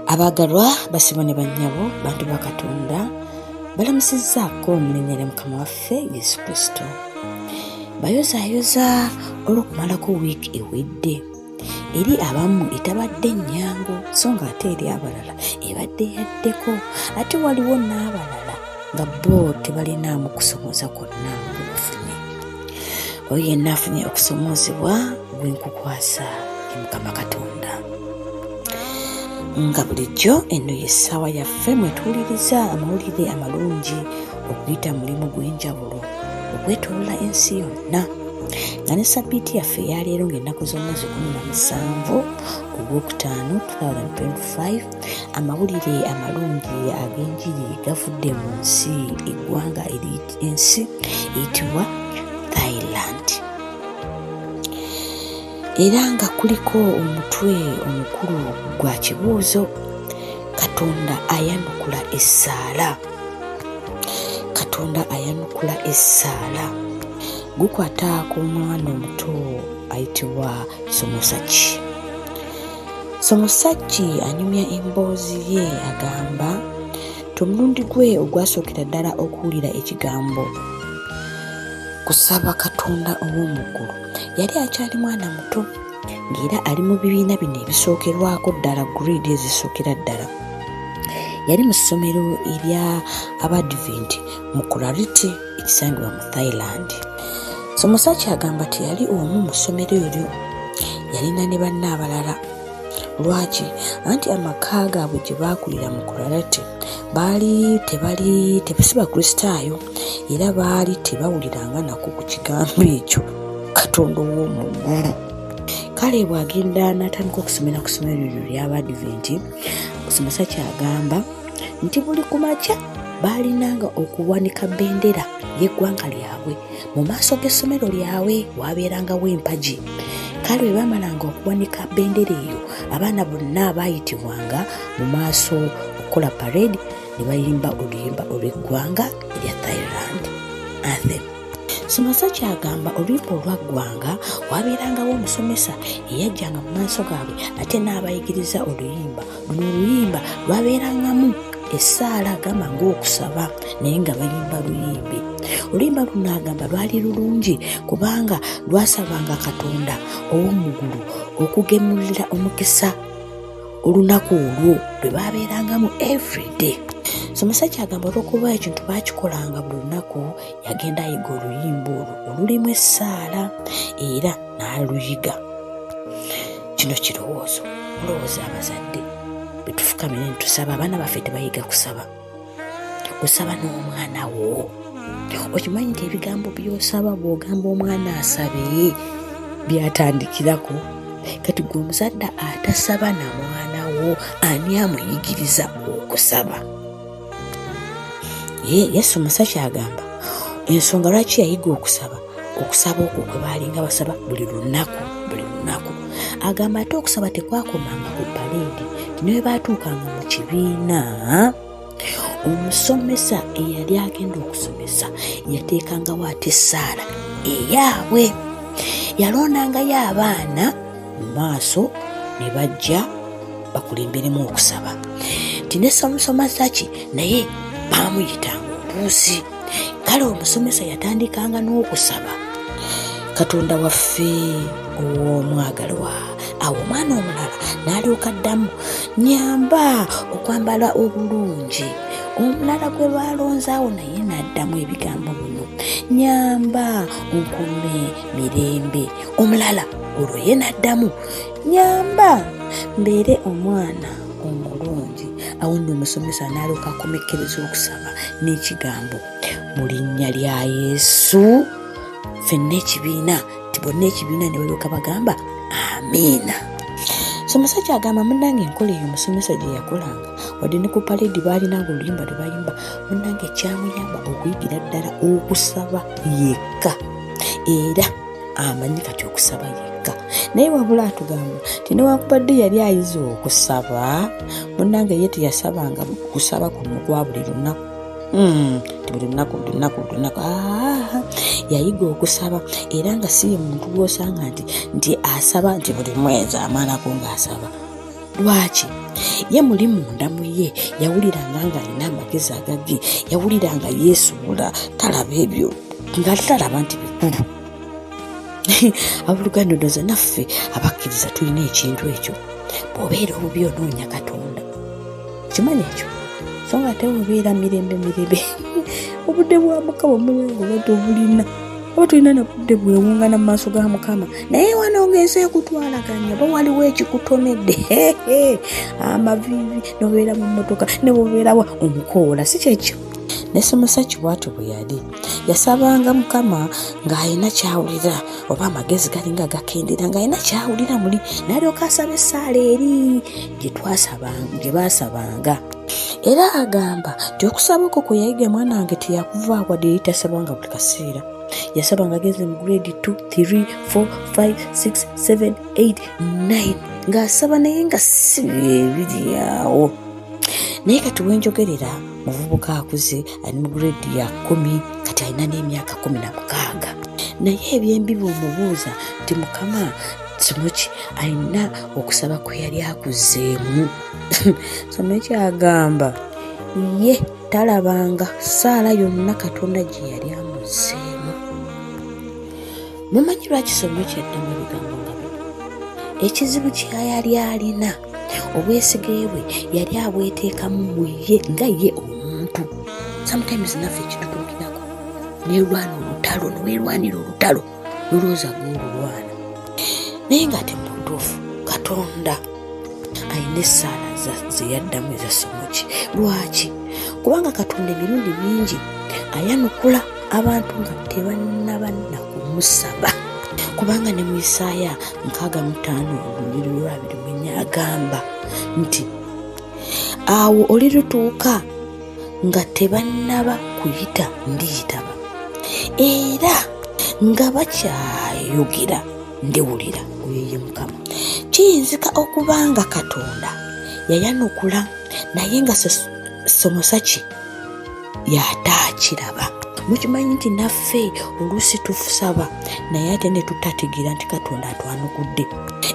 Abaagalwa basibo ne bannyabo, bantu ba Katonda, balamusizzaako mu linnya lya Mukama waffe Yesu Kristo. Bayozaayoza olw'okumalako wiiki ewedde. Eri abamu etabadde nnyangu, so ng'ate eri abalala ebadde yaddeko. Ate waliwo n'abalala nga bo tebalinaamu kusomooza kwonna kwe bafunye. Oyo yenna afunye okusomoozebwa gwe nkukwasa ye Mukama Katonda. Nga bulijjo eno y'essaawa yaffe mwe tuwuliriza amawulire amalungi okuyita mu mulimu gw'enjawulo okwetoolola ensi yonna. Nga ne sabbiiti yaffe eya leero ng'ennaku z'omwezi 17 ogwokutaano 2025 amawulire amalungi ag'enjiri gavudde mu nsi eggwanga ensi eyitibwa Thailand. Era nga kuliko omutwe omukulu gwa kibuuzo, Katonda ayanukula essaala. Katonda ayanukula essaala. Gukwata ku mwana omuto ayitibwa Somusaki. Somusaki anyumya emboozi ye agamba nti omulundi gwe ogwasookera ddala okuwulira ekigambo kusaba Katonda ow'omu ggulu yali akyali mwana muto ng'era ali mu bibiina bino ebisookerwako ddala grade ezisookera ddala. Yali mu ssomero erya Abadiventi mu Kurariti ekisangibwa mu Thailand. Somusaki agamba teyali omu mu ssomero eryo, yalina ne banne abalala. Lwaki? Anti amaka gaabwe gye baakulira mu Kurarati baali tebali si Bakristaayo era baali tebawuliranga nako ku kigambo ekyo Katonda ow'omu ggulu. Kale bw'agenda n'atandika okusomera ku ssomero lino ery'Abadiventi, Somusaki agamba nti buli ku makya baalinanga okuwanika bendera y'eggwanga lyabwe mu maaso g'essomero lyabwe waabeerangawo empagi. Kale bwe baamalanga okuwanika bendera eyo, abaana bonna baayitibwanga mu maaso okukola parade ne bayimba oluyimba olw'eggwanga erya Thailand anthem. Somasaki agamba oluyimba olwaggwanga waabeerangawo omusomesa eyajjanga mu maaso gaabwe ate n'abayigiriza oluyimba. Luno oluyimba lwabeerangamu essaala agamba ng'okusaba naye nga bayimba luyimbe. Oluyimba luno agamba lwali lulungi kubanga lwasabanga Katonda ow'omu ggulu okugemulira omukisa olunaku olwo lwe baabeerangamu everyday. So omusajja agamba olw'okuba ekintu baakikolanga buli lunaku yagenda ayiga oluyimba olwo olulimu essaala era n'aluyiga. Kino kirowoozo mulowooza abazadde bwe tufukamira ne tusaba abaana baffe tebayiga kusaba. Osaba n'omwana wo, okimanyi nti ebigambo by'osaba bw'ogamba omwana asabe byatandikirako. Kati gwe omuzadde atasaba na mwana wo, ani amuyigiriza okusaba? Ye Yesu Musaki agamba ensonga lwaki yayiga okusaba, okusaba okwo kwe baalinga basaba buli lunaku buli lunaku. Agamba ate okusaba tekwakomanga ku paleedi, ne bwe baatuukanga mu kibiina omusomesa eyali agenda okusomesa yateekangawo ate essaala eyaabwe. Yalondangayo abaana mu maaso ne bajja bakulemberemu okusaba. Nti ne Somusaki naye baamuyitanga oluusi. Kale omusomesa yatandikanga n'okusaba Katonda waffe ow'omwagalwa. Awo omwana omulala n'alyoka addamu, nyamba okwambala obulungi. Omulala gwe baalonzaawo naye n'addamu ebigambo bino, nyamba nkume mirembe. Omulala olwo ye n'addamu, nyamba mbeere omwana omulungi. Awo nno omusomesa n'alyoka akomekkereza okusaba n'ekigambo, mu linnya lya Yesu. Ffenna ekibiina nti bonna ekibiina ne balyoka bagamba amiina. So omusajja agamba munnange enkola eyo omusomesa gye yakolanga wadde ne ku paleedi baalinanga oluyimba lwe bayimba, munnange kyamuyamba okuyigira ddala okusaba yekka, era amanyi kati okusaba yekka. Naye wabula atugamba nti newankubadde yali ayize okusaba, munnange ye teyasabanga kusaba kuno okwa buli lunaku. Nti buli lunaku buli lunaku buli lunaku. Yayiga okusaba era nga si ye muntu gw'osanga nti asaba nti buli mwezi amalako ng'asaba. Lwaki? Ye muli munda mu ye yawuliranga ng'alina amagezi agage, yawuliranga yeesobola, talaba ebyo nga talaba nti bikulu. Abooluganda, ndowooza naffe abakkiriza tulina ekintu ekyo. Bw'obeera obubi onoonya Katonda, kimanyi ekyo, so nga ate obeera mirembe mirembe. Obudde bwa Mukama omulengo oba tobulina, oba tulina na budde bwewungana mu maaso ga Mukama, naye wano ng'ensi ekutwalaganya, oba waliwo ekikutomedde amaviivi, nobeera mu mmotoka ne bwobeerawa omukoola, si kyekyo? Ne Somusaki bw'atyo bwe yali yasabanga Mukama ng'alina kyawulira, oba amagezi galinga gakendera, ng'alina kyawulira muli, n'alyoka asaba essaala eri gye baasabanga. Era agamba nti okusaba okwo kwe yayiga mwana wange teyakuvaako, wadde yali tasabanga buli kaseera. Yasabanga agenze mu grade 2, 3, 4, 5, 6, 7, 8, 9 ng'asaba, naye nga si ebiri awo. Naye kati wenjogerera muvubuka akuze, ali mu grade ya 10, kati alina n'emyaka 16, naye ebyembi bw'omubuuza nti Mukama Somoki alina okusaba kwe yali akuzeemu, Somoki agamba ye talabanga ssaala yonna Katonda gye yali amuzeemu. Mumanyi lwaki Somoki yaddamu ebigambo nga bino? Ekizibu kyeyali alina, obwesige bwe yali abweteekamu mu ye nga ye omuntu. Sometimes naffe ekitutuukirako, neerwana olutalo, neweerwanira olutalo, lulowooza gwolulwana, naye ng'ate mu butuufu Katonda alina essaala ze yaddamu eza Somoki. Lwaki? Kubanga Katonda emirundi mingi ayanukula abantu nga tebannaba na kumusaba, kubanga ne mu Isaaya 65 olunyiriri lwa 24 agamba nti awo olirutuuka nga tebannaba kuyita ndiyitaba, era nga bakyayogera ndiwulira. Oyo ye Mukama. Kiyinzika okuba nga Katonda yayanukula, naye nga Somusaki yataakiraba. Mukimanyi nti naffe oluusi tusaba, naye ate ne tutategeera nti Katonda atwanukudde.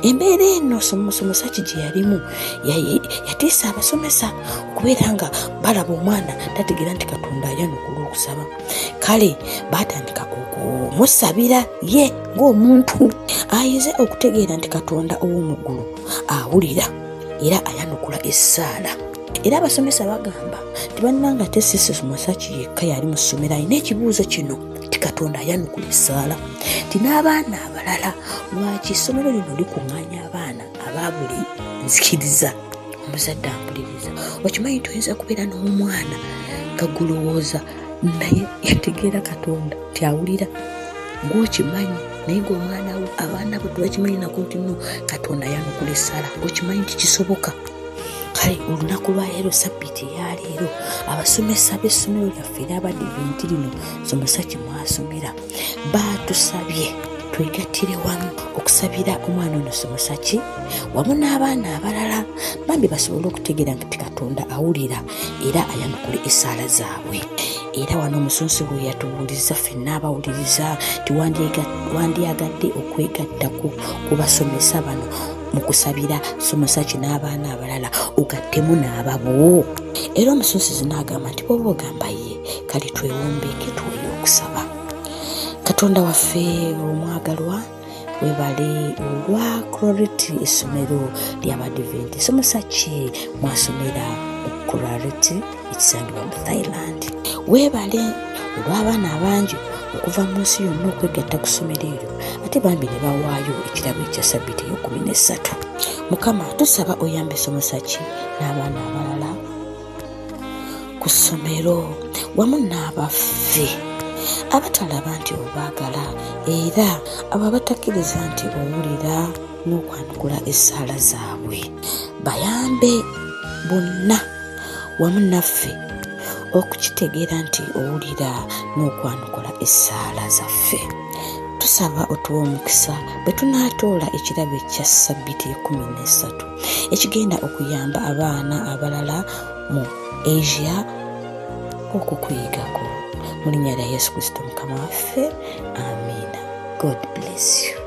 Embeera eno Somusaki gye yalimu yatiisa abasomesa okubeera nga balaba omwana tategeera nti Katonda ayanukula okusaba. Kale baatandika okumusabira ye ng'omuntu ayize okutegeera nti Katonda ow'omu ggulu awulira era ayanukula essaala. Era abasomesa bagamba nti bannanga ate si Somusaki yekka yali mu ssomero alina ekibuuzo kino nti Katonda ayanukula essaala, nti n'abaana abalala. Lwaki essomero lino likuŋŋaanya abaana aba buli nzikiriza? Omuzadde ampuliriza, okimanyi nti oyinza kubeera n'omwana nga gulowooza naye yategeera Katonda nti awulira, ng'okimanyi, naye ng'omwana wo, abaana bo tebakimanyi nako nti no Katonda ayanukula essaala. Okimanyi nti kisoboka? Kale olunaku lwa leero, sabbiiti eyaleero, abasomesa b'essomero lyaffe ery'Abadiventi lino Somusaki mwasomera baatusabye twegattire wamu okusabira omwana ono Somusaki wamu n'abaana abalala, bambi basobole okutegeera nti Katonda awulira era ayanukula essaala zaabwe. Era wano omusonsi bwe yatubuuliza ffenna abawuliriza nti wandyagadde okwegatta ku basomesa bano mu kusabira Somusaki n'abaana abalala, ogattemu n'ababo. Era omusonsizi n'agamba nti bw'oba ogamba ye, kale twewombeeke tuweyo okusaba. Katonda waffe omwagalwa, webale olwa Clarity essomero ly'Abadiventi Somusaki mwasomera mu Clarity ekisangibwa mu Thailand. Webale olw'abaana abangi okuva mu nsi yonna okwegatta ku ssomero eryo, ate bambi ne bawaayo ekirabo ekya sabbiiti ey'ekumi n'essatu. Mukama, tusaba oyambe Somusaki n'abaana abalala ku ssomero wamu n'abaffe abatalaba nti obaagala, era abo abatakkiriza nti owulira n'okwanukula essaala zaabwe. Bayambe bonna wamu naffe okukitegeera nti owulira n'okwanukula essaala zaffe. Tusaba otuwe omukisa bwe tunaatoola ekirabo ekya sabbiiti ekumi n'essatu ekigenda okuyamba abaana abalala mu Asia okukuyigako. Mu linnya lya Yesu Kristo Mukama waffe, amiina. God bless you.